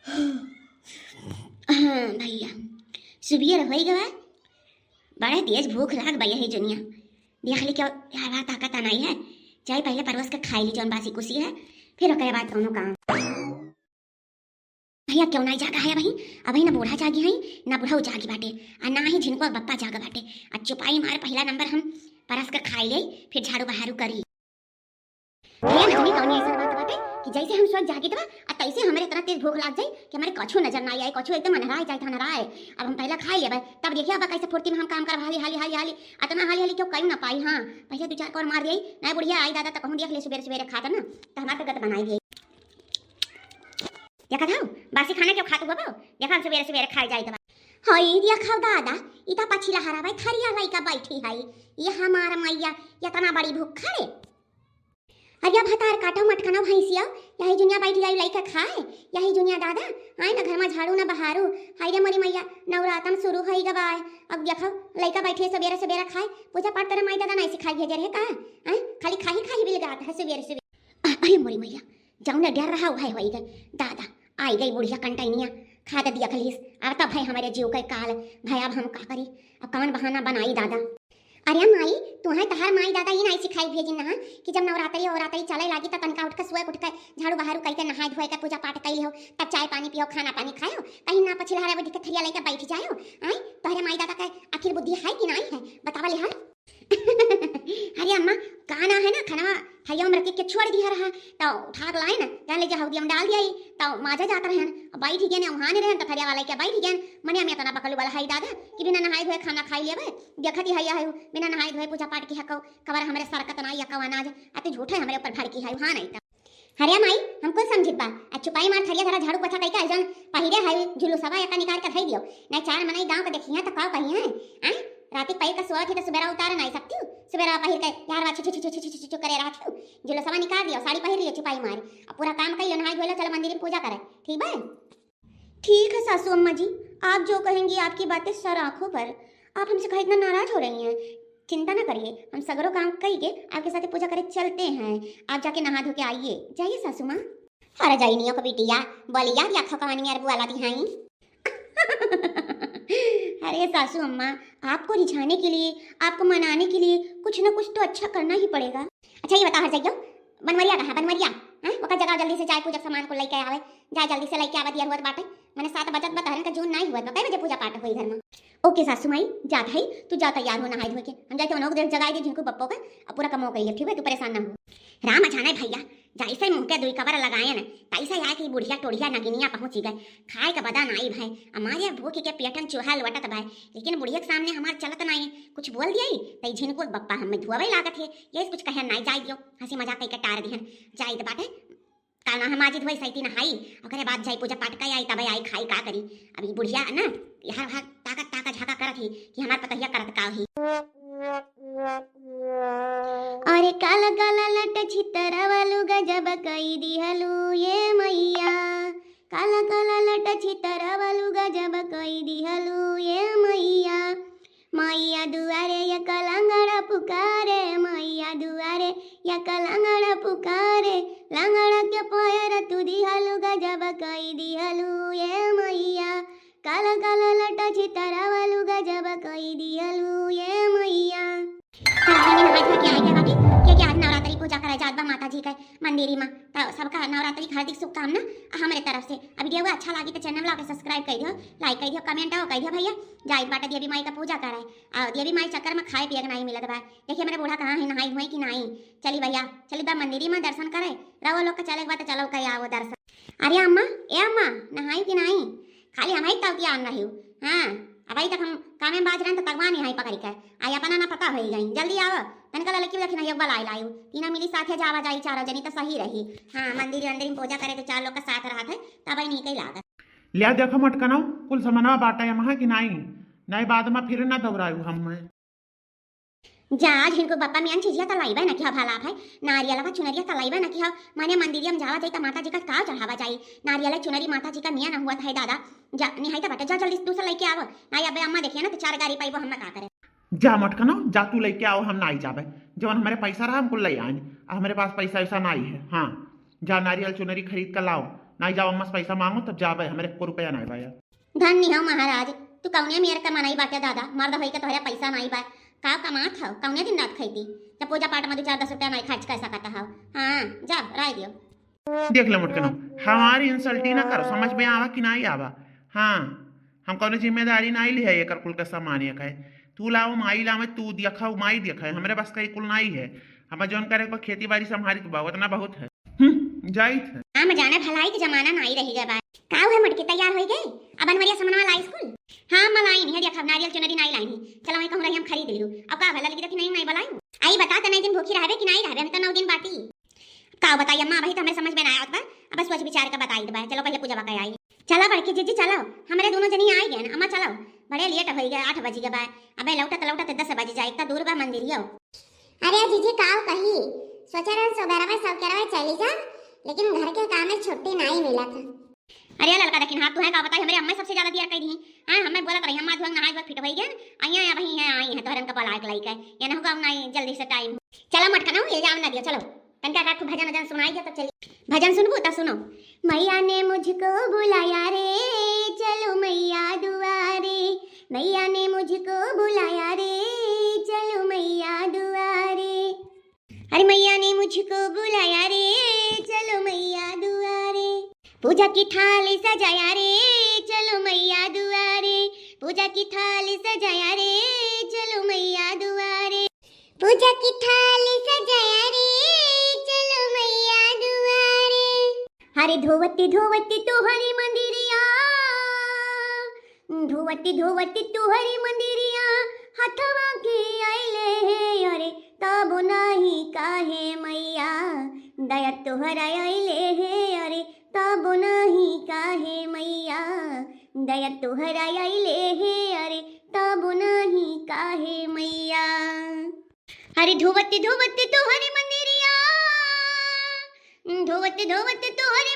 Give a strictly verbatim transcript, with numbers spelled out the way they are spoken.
हाँ भैया, सुबियर होइ गवा, बड़ा तेज भूख लाग बा यही जुनिया। देख ली क्यों यार, ताकत नहीं है। जाई पहले परोस के खाई ली जौन बासी कुसी है, फिर ओकरे बाद कौनो काम। भैया क्यों नहीं जागा है अबही? अबही ना बूढ़ा जागी है, ना बुढ़ऊ जागी बाटे, आ ना ही झिनको बप्पा जागा बाटे। आ चुपाई मार पहला नंबर हम परस के खाई ले, फिर झाड़ू बहारू करी। भैया ना जानी कौन ऐसा बात बाटे कि जैसे हम सोच जागी तबा, आ तैसे हमरे इतना तेज भूख लाग जाई कि हमरे कछू नजर ना आए, कछू एकदम अन्हरा जाए, अन्हरा। अब हम पहला खाई लेबे, तब देखिए अब कैसे फुर्ती में हम काम करब, हाली हाली हाली हाली। इतना हाली हाली क्यों कहीं ना पाई। हाँ, पहले दो चार कौर मार दिए, नहीं बुढ़िया आई दादा तो कहूँ देख ले सुबेरे सुबेरे खाता ना, तो हमारे तो गत बनाई दिए। देखा था बासी खाना क्यों खातू बाबा? देखा हम सुबेरे सुबेरे खाए जाए तबा। हई देखा दादा, इता पछिला हरा भाई थरिया लइका बैठी है, ये हमारा मैया इतना बड़ी भूखा रे। अरे भतार काटो मटकनो भैंसिया, यही जुनिया बैठ गई लइका खाए, यही जुनिया दादा, आए ना घर में झाड़ू ना बहारू। हाय रे मोरी मैया, नवरातन शुरू होई गवा है। अब देखो लइका बैठी है सबेरे सबेरे खाए, पूजा पाठ तेरे माई दादा नहीं सिखाई भेजे रहे का? आए खाली खाही खाही बिलगात है सबेरे सबेरे। अ-, अरे मोरी मैया, जौने डर रहा उहे होई गए। दादा, आई गई बुढ़िया कंटैनिया, खाद दिया खलीस। अब तब भाई हमारे जीव के काल, भाई अब हम का करी, अब कौन बहाना बनाई दादा? अरे माई, तुहे तहार माई दादा ई नाई सिखाई भेजिन ना कि जब नवरात्रि अवरात्रि चले लागी त तनका उठ के सुबह उठ के झाड़ू बहारू कई के नहाए धोए के पूजा पाठ कई लिहो, तब चाय पानी पियो, खाना पानी खायो, कहीं ना पछिला हरे बैठ के थरिया लेके बैठ जायो। आए तोहरे माई दादा के आखिर बुद्धि है कि नाई है, बतावा ले हाल। अरे अम्मा, का ना है ना खनवा थरिया में रख के छोड़ दिया रहा, तो उठा के लाए ना, जान ले जा हौदी में डाल दिया ही, तो माजा जात रहन, अब बैठ गए ने, वहाँ नहीं रहन, तो थरिया वाला के बैठ गए। मने हम इतना बकलू वाला है दादा कि बिना नहाए धोए खाना खाई लेबे। देखत ही है, है बिना नहाए धोए पूजा पाठ की हको, कबर हमरे सरकत ना या कवा अनाज, अति झूठे हमरे ऊपर भड़की है, हाँ नहीं तो। हरिया माई, हम कुल समझित बा। आ चुपाई मार थरिया धरा झाड़ू पोछा कइके जौन पहिरे है जुलूसवा एका निकाल के धई दियो। नहीं चार मनई गाँव के देखिया तो का कही है? आए? राती पहिर के सोवत ही तो सुबेरा उतारे नहीं सकती हूँ। सुबेरा पहिर के यार वा छु छु छु छु छु छु छु करे रहत हूँ। जुलूसवा निकाल दियो, साड़ी पहिर लियो चुपाई मार। अब पूरा काम कइलो, नहाई धोइलो, चलो मंदिर में पूजा करे। ठीक बा? ठीक है सासू अम्मा जी, आप जो कहेंगी आपकी बातें सर आँखों पर। आप हमसे काहे इतना नाराज हो रही हैं? चिंता ना करिए, हम सगरो काम कइके आपके साथ पूजा करे चलते हैं। आप जाके नहा धो के आइए, जाइए सासू माँ। अरे जाइनियो को बिटिया, बोलिया या खकवानी यार बुआला दिहाई। अरे सासू अम्मा, आपको रिझाने के लिए, आपको मनाने के लिए कुछ ना कुछ तो अच्छा करना ही पड़ेगा। अच्छा ये बता हर जाइयो, बनवरिया कहाँ बनवरिया? हैं? ओकर जगह जल्दी से जाए पूजा के सामान को लेके आवे, जाए जल्दी से लेके आवे, दियर होत बाटे। मने सात बजत बा, तहरन का जून नाई हुआ, तो कै बजे पूजा पाठ होई घर में? ओके सासू माई, जात है, तू जा तैयार हो नहाए धोए के, हम जाए तो उन्हों देर जगाई दे झिनको बप्पो का, अब पूरा कमो कइले, ठीक है, तू परेशान ना हो। राम जाने भैया, जैसे मुँह के दुई कबर लगायन, तैसे आए कि बुढ़िया टोढ़िया नगिनिया पहुँची गए। खाए का बदा नाई भाई, हमारे भूख के पेटन चूहा लुटत भाई, लेकिन बुढ़िया के सामने हमार चलत नाई, कुछ बोल दिया ही, तई झिनको बप्पा हमें धुआवे लागत है, ये कुछ कहे नाई जाए दियो, हंसी मजाक कइके टार दिहन, जाइत बाटे। काल ना हम आज धोई सैती नहाई, ओकरे बाद जाई पूजा पाठ कई आई, तब आई खाई का करी। अब ई बुढ़िया ना हर हर ताकत ताका झाका करत ही कि हमार पतोहिया करत का ही। अरे काला काला लट छितरा वालू गजब कई दिहलू ये मैया, काला काला लट छितरा वालू गजब कई दिहलू ये मैया। मैया दुआरे या कलंगड़ा पुकारे, मैया दुआरे या कलंगड़ा पुकारे, लंगड़ा के पैर तू दिहलू गजब कई दिहलू ये मैया, काला काला लटा छितरा वालू गजब कई दिहलू ये मैया। चलो, हमनी नहाए धोए के आई गए बाटी, के के आज नवरात्रि पूजा करे जात बा माता जी के मंदिरी में। तो सबका नवरात्रि के हार्दिक शुभकामना हमरे तरफ से। अब video अच्छा लागी तो channel ला के subscribe कर दियो, like कर दियो, comment आओ कर दियो भैया। जाइत बाटे देवी माई का पूजा करे, और देवी माई चक्कर में खाए पिए के नहीं मिलत बा। देखिए हमरे बूढ़ा कहाँ है, नहाई हुए कि नहीं। चली भैया, चली बा मंदिरी में दर्शन करे, रहो लोग के चले के बाद तो चलो कहीं आओ दर्शन। अरे अम्मा, ए अम्मा, नहाई कि नहीं? खाली हम ही तौतिया आन रही हूँ। हाँ, अब अभी तक हम कामे में बाज रहे हैं तो तगवा नहीं आई पकड़ के। आई अपना ना पता हो ही गई। जल्दी आओ, तनिका लड़की देखी ना एक बार आई लायू। तीना मिली साथे जावा जाई चारों जनी तो सही रही। हाँ, मंदिर अंदर में पूजा करे तो चार लोग का साथ रहत है, तब ही निकल लागत। लिया देखो मटकनो, कुल समनवा बाटा है वहाँ कि नहीं? नहीं बाद में फिर ना दौड़ायू हम। जा, आज इनको बप्पा मियान चीजिया त लाइबे न किहा भला भाई, नारियलवा चुनरिया त लाइबे न किहा, माने मंदिरिया में जावा जाई त माता जी का का चढ़ावा जाई, नारियल चुनरी माता जी का मियान हुआ था दादा, जा, निहाई त बटे, जा जल्दी दूसरा लेके आवो, ना अबे अम्मा देखिए ना तो चार गारी पाइबो, हम ना का करे। जा मटकनो, जा तू लेके आओ, हम ना आई जाबे, जवन हमारे पैसा रहा हमको ले आए, आ हमारे पास पैसा वैसा ना आई है। हाँ, जा नारियल चुनरी खरीद कर लाओ, नाहीं जाओ अम्मा से पैसा माँगो तब जाबे, हमरे एको रुपया नाहीं बा। धन्य हौ महाराज, तू कौने मेर का मनई बाटे दादा, मर्द होई के तोहरे पैसा नाहीं बा। का कमात हौ, कौने दिन रात खैती? जब पूजा पाठ में दू चार दस रुपया नाहीं खर्च कर सकत हौ। हाँ, जाओ, राय दियो। देख ले मोटकनो, हमारी insult ही ना करो, समझ में आवा कि नाहीं आवा। हाँ, हम कौनो जिम्मेदारी नाहीं लिहे एकर कुल का सामान ये कहे। तू लाओ, माई लावे, तू दिया खाओ, माई दिया खाए, हमरे बस का ई कुल नाहीं है। हमें जौन करे के बा खेती बाड़ी संभारी के बा, उतना बहुत है। हम्म, जाइत है। हम जाने भलाई के जमाना नाहीं रहि गए बा। का हुए मोटकी, तैयार होई गई? अब अनवरिया समनवा लाई स्कूल? हाँ, अम्मा लाई नहीं है, देखा नारियल चुनरी नाहीं लाई नहीं। चला वहीं कहूँ रही हम खरीद लिहू। अब का भला लगी देखी नहीं, नाहीं बलाई। आई बता, तने दिन भूखी रहबे कि नाहीं रहबे, हम तो नौ दिन बाटी। का बताई अम्मा, अबही तो हमरे समझ में ना आवत बा। अब सोच विचार के बताई बा। चलो पहले पूजा बका आई। चला बड़की जीजी चलो, हमरे दोनों जनी आई गए ना। अम्मा चलो, बड़े लेट होई गए, आठ बज गए बा। अबे लौटत लौटत दस बज जाए, इतना दूर बा मंदिरियो। अरे जीजी काव कही, सोचे रहन सुबेरवे सौकेरवे चली जा, लेकिन घर के काम में छुट्टी नाहीं मिलत। अरे ललका देखिन, हाँ तू है का बताई, हमरे अम्मा सबसे ज्यादा दियर कह दी। हाँ, हमें बोलत रही, अम्मा धुआं नहाए धुआं फिट होई गए, आइया अबही है, आई है तोहरन का पलाई के लाइके, ये ना होगा नाहीं जल्दी से टाइम। चला मोटकनो, ये जाओ ना दियो, चलो। तनका का भजन वजन सुनाई दे, तब चली। भजन सुनबू, तब सुनो। मैया ने मुझको बुलाया रे, चलो मैया दुआरे। मैया ने मुझको बुलाया रे, चलो मैया दुआरे। अरे मैया ने मुझको बुलाया रे, चलो मैया दुआरे। पूजा की थाली सजाया रे, चलो मैया दुआरे। पूजा की थाली सजाया रे, चलो मैया दुआरे। पूजा की थाली सजाया रे, चलो मैया दुआरे। अरे धोवती धोवती तोहरी मंदिरिया, धोवती धोवती तोहरी मंदिरिया, हथवा के आइले हे अरे, तब नाही काहे मैया, दया तोहरा आइले हे अरे, तब नाही काहे मैया, दया तोहरा आइले हे अरे, तब नाही काहे मैया। अरे धोवती धोवती तोहरी मंदिरिया, धोवती धोवती तोहरी